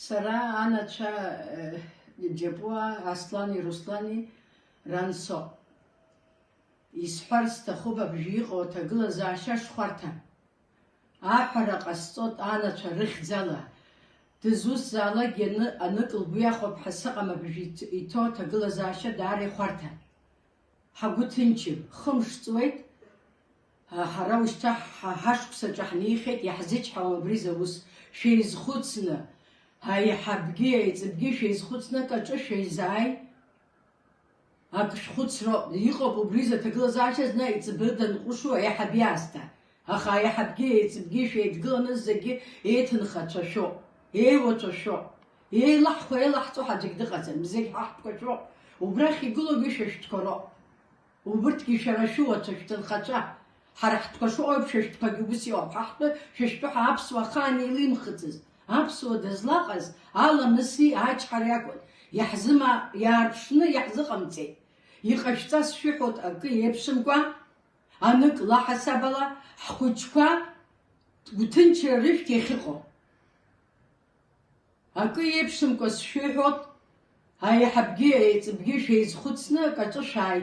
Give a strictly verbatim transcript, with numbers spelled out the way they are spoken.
Сара анацәа, э, Џьапуа Аслани Руслани ран соуп. Исҳәарц сҭахуп абжа иҟоу аҭагылазаашьа шхәарҭам. Аҳәара ҟасҵоит анацәа рыхьӡала. Дызусҭзаалакгьы аны-, анык лгәы иахәап ҳәа сыҟам абжа иҭ-, иҭоу аҭагылазаашьа даара ихәарҭам. Ҳагәы ҭынчым, хымш ҵуеит, ҳара ушьҭа ҳа-, ҳашықәсаҿы ҳнеихьеит, иаҳзычҳауам абри заус, шәеизхәыцны, аиҳабгьы аиҵыбгьы шәеизхәыцны акаҿы шәеизааи, ак шәхәыцроуп, иҟоуп убри изы аҭагылазаашьа зны аиҵыбы данҟәышу аиҳаб иаасҭа, аха аиҳабгьы аиҵыбгьы шәеидгыланы зегьы еиҭынхацәа шәоуп, еиуацәа шәоуп. Еилаҳхуа, еилаҳҵо ҳаӡәгь дыҟаӡам, зегь ҳаҳтәқәа шәоуп. Убрахь игылоугьы шәа шәтәқәа роуп. Убырҭгьы шәара шәыуацәа, шәҭынхацәа. Ҳара ҳтәқәа шыҟоу еиԥш, шәа шәтәқәагьы ус иоуп. Ҳа ҳтәы шәа шәтәы ҳәа аԥсуа ахаан еилимхыцыз. Аԥсуа дызлаҟаз аламыси ачҳареи акәын. Иаҳзыма-, иаарԥшны иаҳзыҟамҵеит. Иҟашәҵа сшәыҳәоит акы еиԥшымкәа, анык лаҳасабала ҳхәыҷқәа гәҭынчра рышәҭ иахьыҟоу. Акы еиԥшымкәа сшәыҳәоит, аиҳабгьы аиҵыбгьы шәеизхәыцны акаҿы шәааи.